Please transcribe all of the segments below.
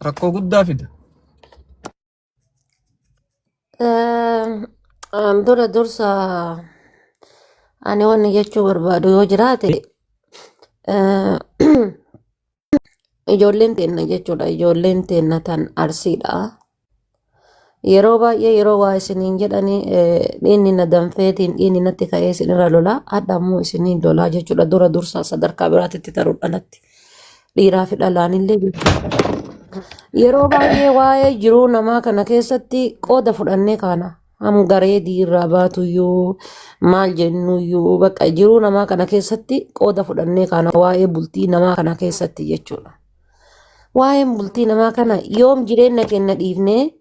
Rakkoo guddaa fida. Dura dursa ani wanni jechuu barbaadu yoo jiraate, ijoolleen teenna jechuudha. Ijoolleen teenna tan Arsiidha. Yeroo baay'ee yeroo waa isiniin jedhanii dhiinni na danfeetiin dhiinni natti ka'ee isinirra lola. Hadha ammoo isiniin lolaa jechuudha. Dura dursa sadarkaa biraatitti taruun alatti. Dhiiraa fi dhalaanillee jechuudha. Yeroo baay'ee waa'ee jiruu namaa kana keessatti qooda fudhannee kaana. Ham garee diirraa baatuyyuu maal jennuyyuu bakka jiruu namaa kana keessatti qooda fudhannee kaana waa'ee bultii namaa kana keessatti jechuudha. Waa'een bultii namaa kana yoom jireenya keenya dhiifnee,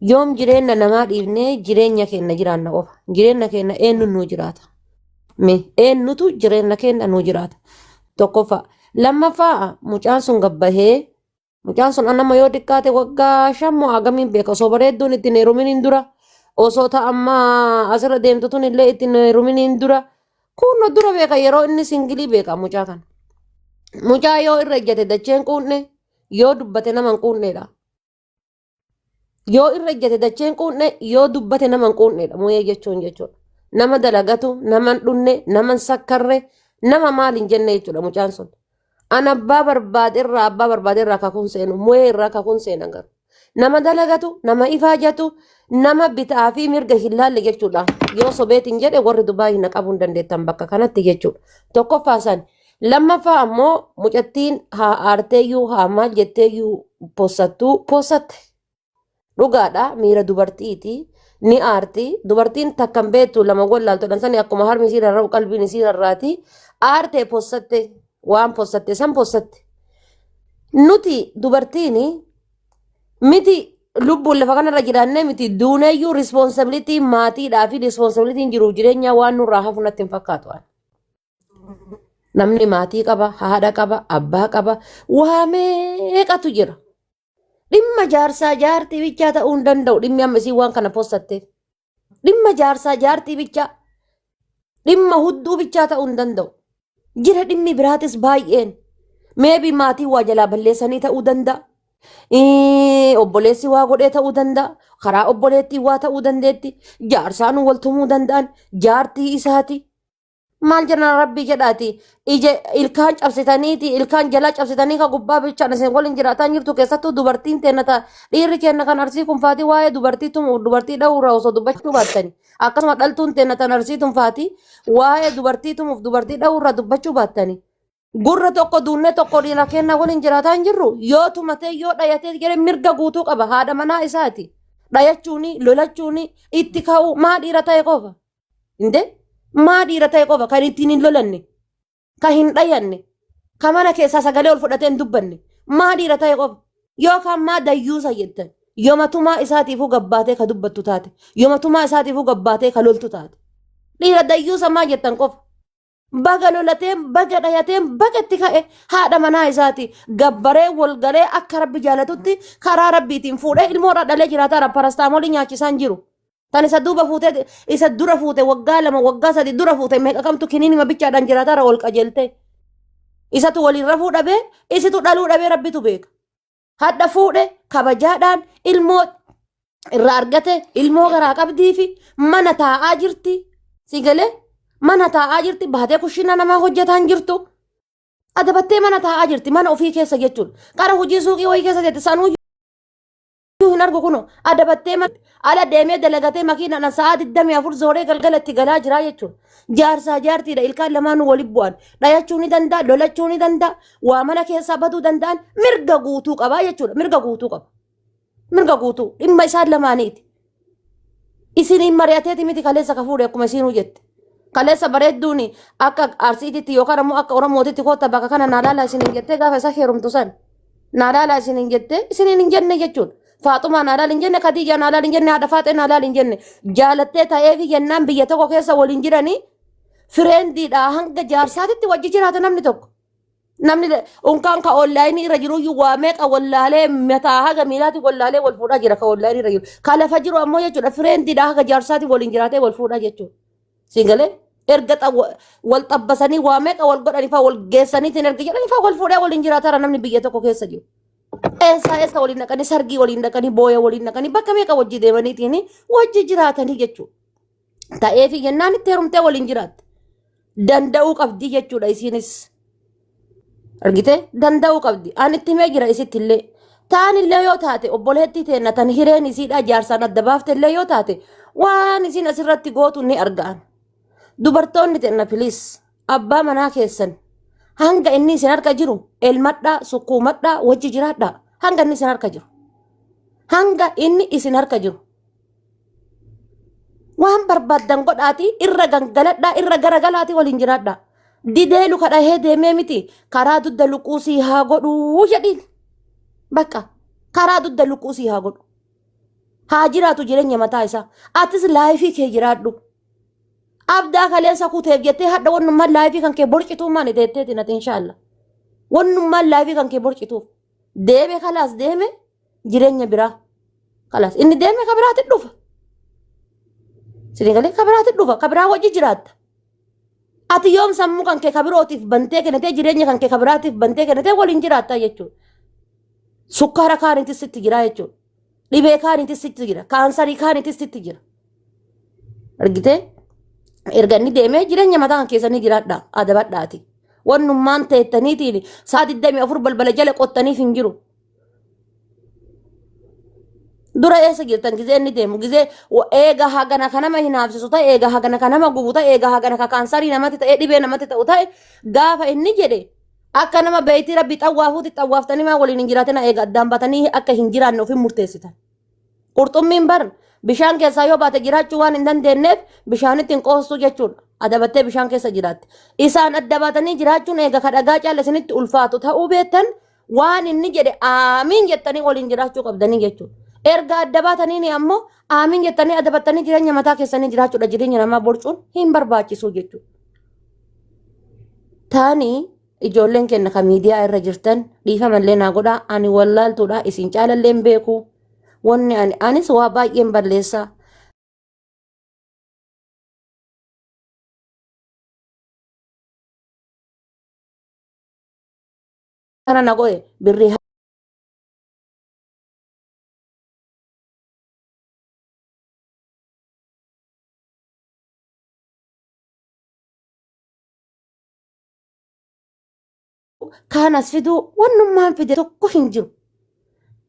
yoom jireenya namaa dhiifnee jireenya keenya jiraanna qofa. Jireenya keenya eenyu nuu jiraata? Mee eenyutu jireenya keenya nuu jiraata? Tokkoffaa. Lammaffaa, mucaan sun gabbahee, mucaan sun anama yoo xiqqaate waggaa 5 moo hagamiin beeka, osoo bareedduun ittiin heeruminiin dura, osoo ta'a amma asirra deemtu tun illee ittiin heeruminiin dura, kunno dura beeka, yeroo inni single beeka mucaa kana. Mucaa yoo irra ejjate dacheen quunne, yoo dubbate nama hin quunneedha. Yoo irra ejjate dacheen quunne, yoo dubbate nama hin quunneedha mu'ee jechuun jechuudha. Nama dalagatu, nama hin dhunne, nama hin sakkarre, nama maal hin jenne jechuudha mucaan sun. An abbaa barbaade irraa kakuun seenu, mu'ee irraa kakuun seena garuu. Nama dalagatu, nama ifaajatu, nama bitaa fi mirga hin laalle jechuudha. Yoo sobeetiin jedhe warri Dubaayii na qabuu hin dandeettan bakka kanatti jechuudha. Tokkoffaa san. Lammaffaa ammoo mucattiin haa aarteeyyuu haa maal jetteeyyuu possattuu possatte. Dhugaadha, miira dubartiiti. Ni aarti. Dubartiin takka hin beektu, lama wallaaltu sani, akkuma harmi isii rarra'u qalbiin isii rarraati. Aartee possatte, waan possatte san possatte. Nuti dubartiin miti lubbuun lafa kanarra jiraannee miti, duuneeyyuu responsibility maatiidhaa fi responsibilityn jiruuf jireenyaa waan nurraa hafu natti hin fakkaatu. Namni maatii qaba, haadha qaba, abbaa qaba, waa meeqatu jira. Dhimma jaarsaa jaartii bichaa ta'uu hin danda'u dhimmi amma isiin waan kana possatteef. Dhimma jaarsaa jaartii bichaa, dhimma hudduu bichaa ta'uu hin danda'u. Jira dhimmi biraatis baay'een. Maybe maatii waa jalaa balleessanii ta'uu danda'a. Obboleessi waa godhee ta'uu danda'a. Karaa obboleettii waa ta'uu dandeetti. Jaarsaan wal tumuu danda'an. Jaartii isaati. Maal jenna rabbii jedhaati, ija ilkaan cabsitaniiti, ilkaan jalaa cabsitanii ka gubbaa bichaan isin waliin jiraataa jirtu. Keessattuu dubartiin teenna ta'a, dhiirri keenya kan Arsii kun faatii waa'ee dubartii tumuuf dubartii dha'uurraa osoo dubbachuu baattani, akkasuma dhaltuun teenna tan Arsii tun faatii waa'ee dubartii tumuuf dubartii dha'uurraa dubbachuu baattani, gurra tokko duunnee tokko dhiira keenya waliin jiraataa hin jirru. Yoo tumatee yoo dhayatee jedhe mirga guutuu qaba, haadha manaa isaati. Dhayachuuni, lolachuuni, itti ka'uu maa dhiira ta'e qofa? Inde maa dhiira ta'e qofa kan ittiin hin lolanne, kan hin dhayanne, kan mana keessaa sagalee ol fudhatee hin dubbanne maa dhiira ta'e qofa? Yookaan maa dayyuusa jettan? Yooma tumaa isaatiifuu gabbaatee ka dubbattu taate, yooma tumaa isaatiifuu gabbaatee ka loltu taate, dhiira dayyuusa maa jettan qofa? Baga lolateen, baga dhayateen, baga itti ka'e, haadha manaa isaati. Gabbaree wal galee akka rabbi jaalatutti karaa rabbiitiin fuudhee ilmoo irraa dhalee jiraataa paracetamolii nyaachisaan jiru. Tan isa duuba fuutee, isa dura fuute, waggaa 2, waggaa 3 dura fuute meeqa kamtu kiniinima bichaadhaan jiraataara wal qajeeltee. Isatu waliin rafuu dhabee, isitu dhaluu dhabee, rabbitu beeka. Hadha fuudhe kabajaadhaan ilmoo irraa argate, ilmoo garaa qabdii fi mana taa'aa jirti. Si galee, mana taa'aa jirti, baatee kushiina namaa hojjetaa hin jirtu. Adabattee mana taa'aa jirti, mana ofii keessa jechuudha. Qara hojii suuqii wayii keessa jirti, sanuu hin argu kuno adabattee ala deemee dalagatee makiinaan sa'aa 24 zooree galgala itti galaa jira jechuudha. Jaarsaa jaartiidha, ilkaan lamaanuu walitti bu'an. Dhayachuu ni danda'a, lolachuu ni danda'a, waa mana keessaa baduu danda'an, mirga guutuu qabaa jechuudha. Mirga guutuu qaba. Mirga guutuu dhimma isaan lamaaniiti. Isiniin mari'ateeti miti kaleessa ka fuudhe, akkuma isiinuu jette. Kaleessa bareedduun akka Arsiititti yookaan ammoo akka Oromootitti kotta bakka kana naa laalaa isiniin jettee gaafa isa heerumtu san naa laalaa isiniin jettee isiniin hin jenne jechuudha. Faaxumaa naa laal hin jenne, Khadiijaa naa laal hin jenne, haadha Faaxee naa laal hin jenne. Jaalattee ta'eefi jennaan biyya tokko keessa waliin jiranii friendiidhaa hanga jaarsaatitti wajji jiraata namni tokko. Namni unkaan ka onlineii irra jiruyyuu waa meeqa wallaalee, mataa haga miilaatti wallaalee wal fuudhaa jira ka onlineii irra jiru. Ka lafa jiru ammoo jechuudha friendiidhaa haga jaarsaatti waliin jiraatee wal fuudhaa jechuudha. Siingalee erga wal xabbasanii waa meeqa wal godhanii faa wal geessaniitiin erga jedhanii faa wal fuudhee waliin jiraataara namni biyya tokko keessa jiru. Eessaa eessa waliin dhaqanii sargii waliin dhaqanii booya waliin dhaqanii bakka meeqa wajji deemaniitiin wajji jiraatanii jechuudha. Ta'eefi jennaan itti heerumtee waliin jiraatte. Danda'uu qabdi jechuudha isiinis. Argitee danda'uu qabdi. Ani itti himee jira isitti illee. Taan illee yoo taate obboleettii teenna tan hireen isiidhaa jaarsaan adda baafte illee yoo taate waan isiin asirratti gootu ni argaan. Dubartoonni teenna piliis abbaa manaa keessan hanga inni isin harka jiru elmadhaa sukkuumadhaa wajji jiraadhaa hanga inni isin harka jiru. Hanga inni isin harka jiru. Waan barbaaddan godhaatii irra gangaladhaa irra garagalaatii waliin jiraadhaa. Didee luka dhahee deemee miti karaa dugda luquu sii haa godhuu jedhiin. Bakka karaa dugda luquu sii haa godhu. Haa jiraatu jireenya mataa isaa. Atis laayifii kee jiraadhu. Abdaa kaleessa kuteef jettee hadha wannummaan laayifii kan kee borcituu maani teetteeti nati inshaalla. Wannummaan laayifii kan kee borcituuf. Deeme kalaas deeme jireenya biraa. Kalaas inni deeme ka biraatti dhufa. Sini galee ka biraatti dhufa ka biraa wajji jiraatta. Ati yoom sammuu kan kee ka birootiif bantee kennitee jireenya kan kee ka biraatiif bantee kennitee waliin jiraatta jechuudha. Sukkaara kaaniitis sitti jira jechuudha. Dhibee kaaniitis sitti jira. Kaansarii kaaniitis sitti jira. Argitee? Erga inni deemee jireenya mataa kan keessanii jiraadha adabadhaati. Wannummaan teettaniitiin sa'a 24 balbala jala qottaniif hin jiru. Dura eessa jirtan gizee inni deemu gizee eega hagana ka nama hinaafsisu ta'e eega hagana ka nama gubu ta'e eega hagana ka kaansarii namatti ta'e dhibee namatti ta'u ta'e gaafa inni jedhe akka nama beeytii rabbi xawwaafuuti xawwaaftanii maa waliin hin jiraatina eega addaan batanii akka hin jiraanne ofin murteessitan. Qurxummiin bar bishaan keessaa yoo baate jiraachuu waan hin dandeenyeef bishaanitti hin qoostuu jechuudha. Adabattee bishaan keessa jiraatti. Isaan adda baatanii jiraachuun eega ka dhagaa caala isinitti ulfaatu ta'uu beektan waan inni jedhe aamiin jettanii waliin jiraachuu qabdanii jechuudha. Erga adda baatanii ammoo aamiin jettanii adabattanii jireenya mataa keessanii jiraachuudha jireenya namaa borcuun hin barbaachisu jechuudha. Taanii ijoolleen keenya kan miidiyaa irra jirtan dhiifamallee naa godhaa ani wallaaltuudha isin caalallee hin beeku wanni ani anis waa baay'een balleessaa. Kana na godhe birrii kaan as fiduu wannummaan fide tokko hin jiru.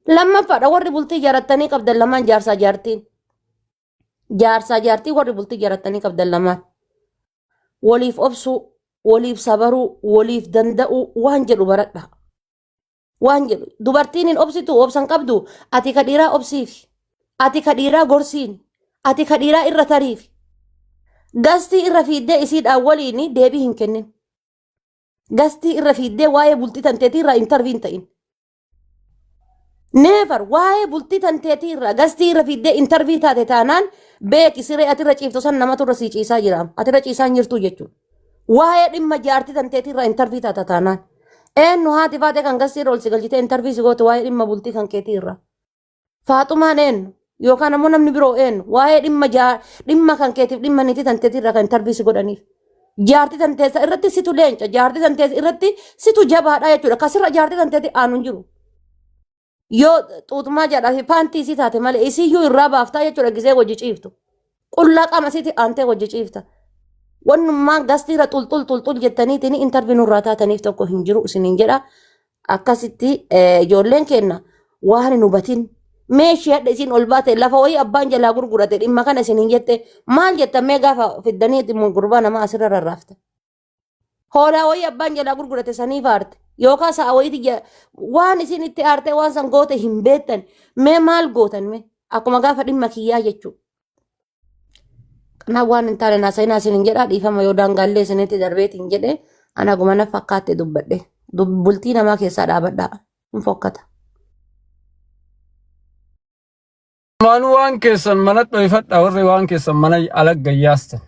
Lammaffaadha warri bultii ijaarrattanii qabdan lamaan jaarsaa jaartiin. Jaarsaa jaartii warri bultii ijaarrattanii qabdan lamaan. Waliif obsuu, waliif sabaruu, waliif danda'uu waan jedhu baradha. Waan jedhu dubartiin hin obsitu obsan qabdu ati ka dhiiraa obsiifi. Ati ka dhiiraa gorsiin. Ati ka dhiiraa irra tariifi. Gastii irra fiiddee isiidhaan waliin deebii hin kennin. Gastii irra fiiddee waa'ee bultii tanteetii irraa intarvii hin ta'in. Neefar waa'ee bultii tanteetii irraa gastii irra fiiddee intarvii taate taanaan beeki siree ati irra ciiftu san namatu irra sii ciisaa jira. Ati irra ciisaa hin jirtu jechuudha. Waa'ee dhimma jaartii tanteetii irraa intarvii taata taanaan. Eenyu haati faatee kan gastii irra ol si galchitee intarvii si goote waa'ee dhimma bultii kan keetii irraa. Faaxumaan eenyu yookaan ammoo namni biroo eenyu waa'ee dhimma dhimma kan keetiif dhimma niitii tanteetii irraa kan intarvii si godhaniif. Jaartii tanteessa irratti situ leenca jaartii tanteessa irratti situ jabaadha jechuudha. Kasirra jaartii tanteetii aanu hin jiru. Yoo xuuxumaa jedhaa fi paantii isii taate malee isiyyuu irraa baaftaa jechuudha gisee wajji ciiftu. Qullaa qaama isiitti aantee wajji ciifta. Wannummaan gastiirra xulxul xulxul jettaniitiin intarvii nurraa taataniif tokko hin jiru isiniin jedha. Akkasitti ijoolleen keenya waan hin hubatin meeshii hadha isiin ol baate lafa wayii abbaan jalaa gurgurate dhimma kana isiniin jette maal jettan mee gaafa fiddanii dhimma gurbaa namaa asirra rarraafte. Hoolaa wayii abbaan jalaa gurgurate saniif aarte yookaan sa'a wayiiti waan isin itti aarte waan san goote hin beektan mee maal gootan mee akkuma gaafa dhimma kiyyaa jechuudha. Kanaaf waan hin taane naasa'inaa isin jedha dhiifama yoo daangaallee isinitti darbeetiin jedhe ana guma na fakkaatte dubbadhe. Bultii namaa keessaa dhaabadhaa hin fokkata. Lamaanuu waan keessan mana dhoyfadha warri waan keessan mana ala gayyaastan.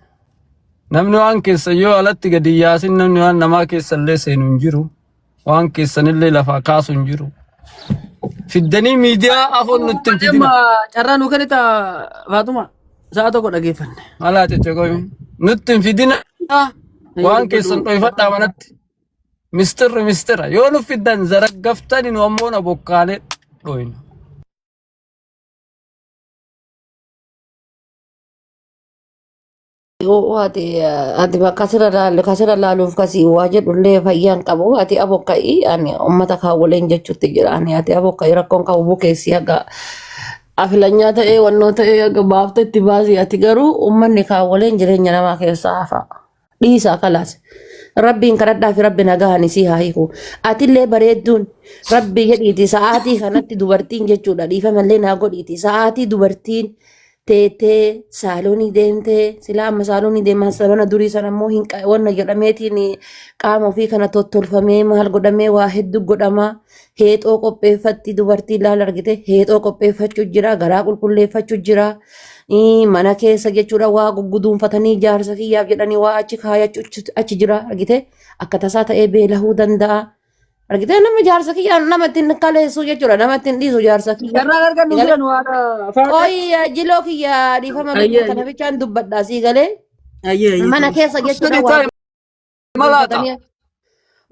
Namni waan keessan yoo alatti gadi yaasin namni waan namaa keessallee seenu hin jiru. Waan keessanillee lafaa kaasu hin jiru. Fiddanii miidiyaa afoon nutti hin fidina. Amma carraa nuu kennita Faatuma sa'a tokko dhageeffanne. Malaa cecceqoo nutti hin fidina. Waan keessan dhoyfadhaa manatti. Misxirri misxira. Yoo nu fiddan zaraggaftani nu ammoo na bokkaalee dhoyna. Yoo ati bakka sirra laalu kasirra laaluuf kasii waa jedhullee fayyaan qabu ati abokka'i ani ummata kaawwaleen jechuutti jira ani ati abokka'i rakkoon qabu bukeessi haga afilanyaa ta'ee wannoo ta'ee haga baafte itti baasi ati garuu ummanni kaawwaleen jireenya namaa keessaa hafa. Dhiisaa kalaas. Rabbiin kadhadhaa fi rabbi nagahan isii haa hiiku. Atillee bareedduun rabbi jedhiiti sa'aatii kanatti dubartiin jechuudha dhiifamallee naa godhiiti sa'aatii dubartiin teettee saaloonii deemtee silaa amma saaloonii deeman sabana durii sana immoo hin wanna jedhameetiin qaama ofii kana tottolfamee maal godhamee waa hedduu godhama heexoo qopheeffatti dubartiin laala argite heexoo qopheeffachuu jira garaa qulqulleeffachuu jira mana keessa jechuudha waa gugguduunfatanii jaarsa kiyyaaf jedhanii waa achi kaayachuu achi jira argite akka tasaa ta'ee beelahuu danda'a argite nama jaarsa kiyyaa nama ittiin kaleessuu jechuudha nama ittiin dhiisu jaarsa kiyya. Carraan argannu Galee jira nu haadha faate. qoy jiloo kiyya dhiifama lubbuu Ayyee tana bichaan dubbadha sii galee ayyee ayyee mana tole. keessa jechuudha Sadi waa ta'i malaata. guduunfatanii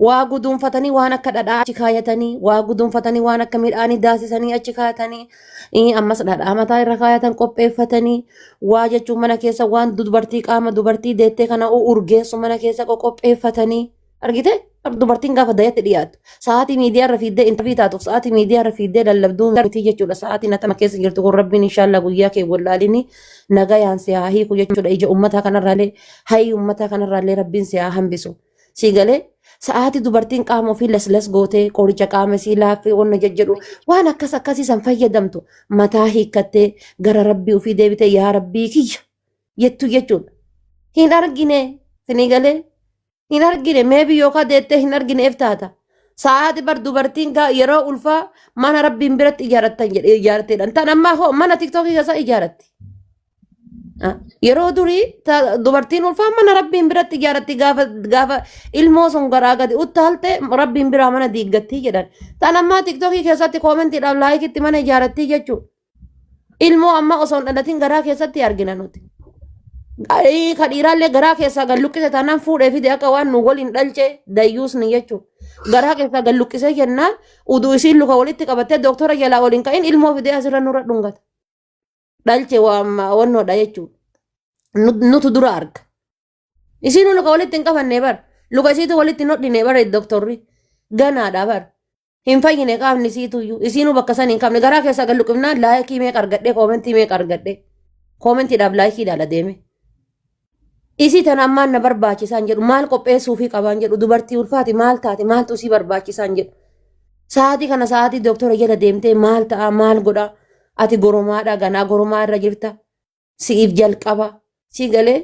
waa guduunfatanii waan akka dhadhaa achi kaayatanii waa guduunfatanii waan akka midhaanii daasisanii achi kaayatanii ammas dhadhaa mataa irra kaayatan qopheeffatanii waa jechuun mana keessa waan dubartii qaama dubartii deettee kana urgeessu mana keessa qopheeffatanii argite dubartiin gaafa dayatti dhiyaattu sa'aatii miidiyaa irra fiiddee intarvii taatuuf sa'aatii miidiyaa irra fiiddee lallabduu miti jechuudha sa'aatiin atama keessa jirtu kun rabbiin inshaallaa guyyaa kee wallaalini nagayaan si haa hiiku jechuudha ija ummataa kanarraalee hayii ummataa kanarraallee rabbiin si haa hambisu. Sii galee sa'aatii dubartiin qaama ofii laslas gootee qoricha qaama isii laaffee wanna jajjedhu waan akkas akkasii san fayyadamtu mataa hiikkattee gara rabbii ofii deebitee yaa rabbii kiyya jettu jechuudha. Hin argine sinii galee hin argine meebii yookaan deettee hin argineef taata. Sa'aati bar dubartiin yeroo ulfaa mana rabbiin biratti ijaarattan jedhee ijaarteedha. Tan ammaa hoo mana tiktookii keessa ijaaratti. Yeroo durii dubartiin ulfaa mana rabbiin biratti ijaaratti gaafa gaafa ilmoo sun garaa gadi uttaalte rabbiin biraa mana diiggattii jedhan. Tan ammaa tiktookii keessatti koomentiidhaaf laayikitti mana ijaarattii jechuudha. Ilmoo amma osoo hin dhalatin garaa keessatti argina nuti. Ayii, Ka dhiiraallee garaa keessaa gad luqqise taanaan fuudhee fide akka waan nu waliin dhalche dayyuusni jechuudha. Garaa keessaa gad luqqisee jennaan uduu isiin luka walitti qabattee dooktora jalaa waliin ka'in ilmoo fidee asirra nurra dhungata. Dhalche wannoodha jechuudha. Nutu dura arga. Isiin luka walitti hin qabanne bar. Luka isiitu walitti hin hodhine bar dooktorri. Ganaadha bar. Hin fayyine qaamni isiituyyuu. Isiinuu bakka san hin qabne garaa keessaa gad luqqifnaan laayikii meeqa argadhee koomentii meeqa argadhee. Koomentiidhaaf laayikii ilaala deeme. Isii tana ammaan na barbaachisaan jedhu maal qopheessuufii qabaan jedhu dubartii ulfaati maal taate maaltu isii barbaachisaan jedhu. Sa'aatii kana sa'aatii dooktora jala deemtee maal ta'a maal godha ati goromaadha ganaa goromaa irra jirta si'iif jalqaba sii galee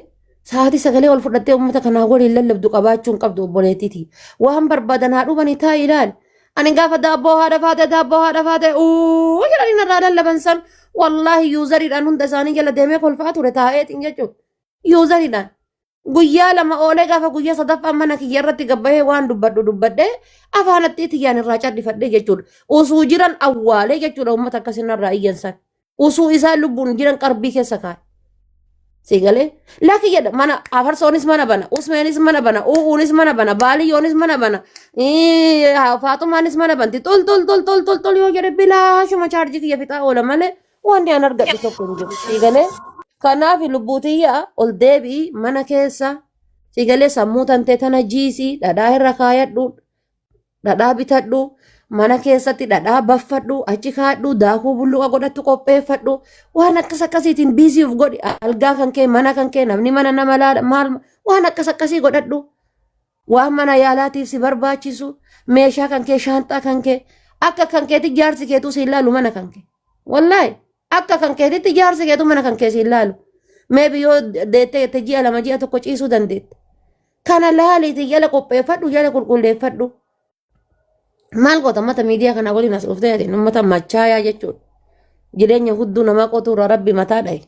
sa'aatii sagalee ol fudhattee uummata kanaa waliin lallabdu qabaachuu hin qabdu obboleettiiti. Waan barbaadan haa dhufanii taa'i ilaali. Ani gaafa daabboo haadha faate daabboo haadha faate uu jedhanii narraa lallaban san wallaahi yuuzariidhaan hunda isaanii jala deemee kolfaa ture taa'eetiin jechuudha. Yuuzariidhaan guyyaa lama oolee gaafa guyyaa sadaffaa mana kiyya irratti gabbahee waan dubbadhu dubbadhee afaan attii tiyyaan irraa cadhifadhee jechuudha. Usuu jiran awwaalee jechuudha uummata akkasii narraa iyyan san. Usuu isaan lubbuun jiran qarbii keessa kaa'e. Si galee lakki jedha mana afarsoonis mana bana usmeenis mana bana uu'uunis mana bana baaliyyoonis mana bana faaxumaanis mana banti tol tol tol tol tol tol yoo jedhe bilaashuma chaarjii kiyya fixaa oola malee wanti an argadhu tokko hin jiru. Si galee kanaaf lubbuu tiyya ol deebi'i mana keessa si galee sammuu tantee tana jiisii dhadhaa irra kaayadhu dhadhaa bitadhu mana keessatti dhadhaa baffadhu achi kaadhu daakuu bulluqa godhattu qopheeffadhu waan akkas akkasiitiin biizii of godhi algaa kan kee mana kan kee namni mana nama laala maal waan akkas akkasii godhadhu waan mana yaalaatiif si barbaachisu meeshaa kan kee shaanxaa kan kee akka kan keetti jaarsi keetuu si ilaalu mana kan kee wallaahi akka kan keetitti jaarsi keetuu mana kan kee si ilaalu meebi yoo deettee jette ji'a lama ji'a tokko ciisuu dandeetta. Kana laaliiti jala qopheeffadhu jala qulqulleeffadhu. Maal goota ummata miidiyaa kana waliin as dhuftee ati ummata machaayaa jechuudha. Jireenya hudduu namaa qotuu irraa rabbi mataa dhahe.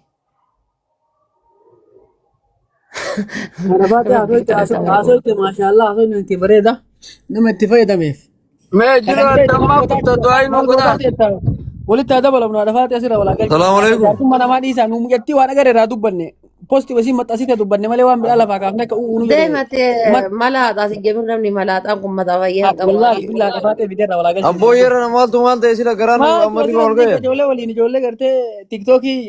Kana baatee Rabbi haasoo kadhata waan haasoo maashaallah haasoo itti bareeda nama itti fayyadameef. Mee jiru Kana adda ammaa kutta du'aa inuu maal godhaa. gootaa teetta walitti haa dabalamnu haadha faatee asirra walaa galchi. Salaamu alaikum. Jaartummaa namaa dhiisaa nu mucattii waan agarre irraa dubbanne. Posti wasii maxxansite dubbanne malee waan biraa lafaa kaafne akka uunu jedhe. Deemate malaaxaa si jemir namni malaaxaan kun mataa fayyaa qabu. Wallaahi billaa qafaatee fideerra walaa galchite. Abboo yeroo na maaltu maal ta'e sila garaan Maal amma riba ol ga'e. ijoollee waliin ijoollee gartee tiktookii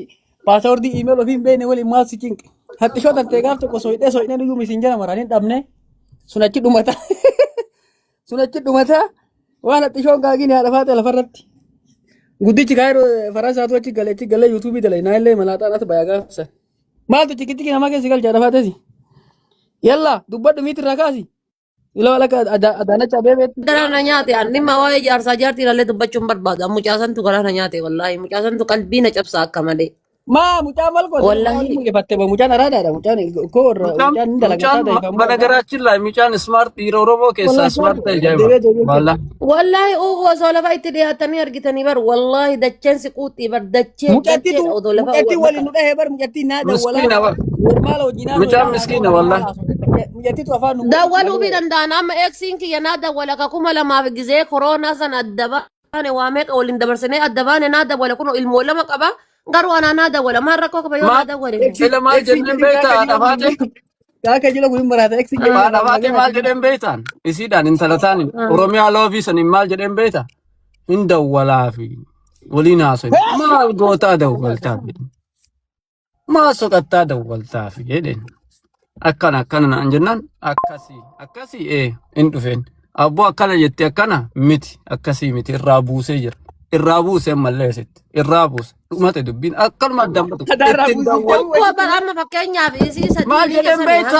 paaswordii iimeel ofii hin beekne waliin maal si cinqe. Haxxishoo tantee gaaf tokko soyidhee soyidhee nuyyuu misiin jala maraan hin dhabne sun achi dhumata. Sun achi dhumata waan haxxishoon kaagiin haadha faate lafarratti. Guddichi kaayiroo faransaatu achi galee yuutuubii dalai naa illee malaaxaan as bayaa gaafsan. Maaltu cikkichiki namaa keessa galcha haadha faatesi. Yalla dubbadhu miiti irraa kaasi. Ila walaka Adaanach Abeebeetti. Garaa na nyaate anni ma waa'ee jaarsaa jaartii ilaalee dubbachuun barbaada. Mucaasantu garaa na nyaate wallaahi mucaasantu qalbii na cabsa akka malee. Maa mucaa maal goote? Wallaahi. Mul'ifatte ba mucaan araadaadha mucaan koo warra Mucaan mucaan ni dalagaa mucaan taate በነገራችን ላይ mucaan smart dhiira Oromoo keessaa smart ta'e ajaa'iba. Wallaahi. Wallaahi uuu osoo lafa itti dhiyaatanii argitanii bar wallaahi dacheen si quuxii bar dachee Mucattitu dacheedha odoo lafa mucattii waliin nu dhahee bar mucattii naa dawwalaa Miskiina bar. warmaala wajjin Mucaan miskiina wallaahi. Mucattitu afaan nu Dawwaluu fi danda'an amma eksiin kiyya naa dawwala ka 2000 gizee koronaa sana adda baane waa meeqa waliin dabarsinee adda baane naa dawwala kun ilmoo lama qaba garuu anaa naa dawwala maal rakkoo qaba yoo naa Maal dawwale. sila maal jenneen beektaa haadha faate? Kaaka jila kun maraata eksiin jedhi Haadha faate maal jedheen beektaan? Isiidhaan intala taaniin Oromiyaa loofii saniin maal jedheen beektaa? Hin dawwalaa fi waliin haasawu. Maal gootaa dawwaltaa jedhe. Maal soqattaa dawwaltaa fi jedheen. Akkana akkana naan jennaan akkasii akkasii ee hin dhufeen. Abboo akkana jetti akkana miti akkasii miti irraa buusee jira. Irraa buusee ammallee asitti irraa buuse dhumate dubbiin akkanuma addaan batu. Irraa Ittiin buusee. dawwal. Koo bar amma fakkeenyaaf isii Maal sadii jedheen biyya beektaa?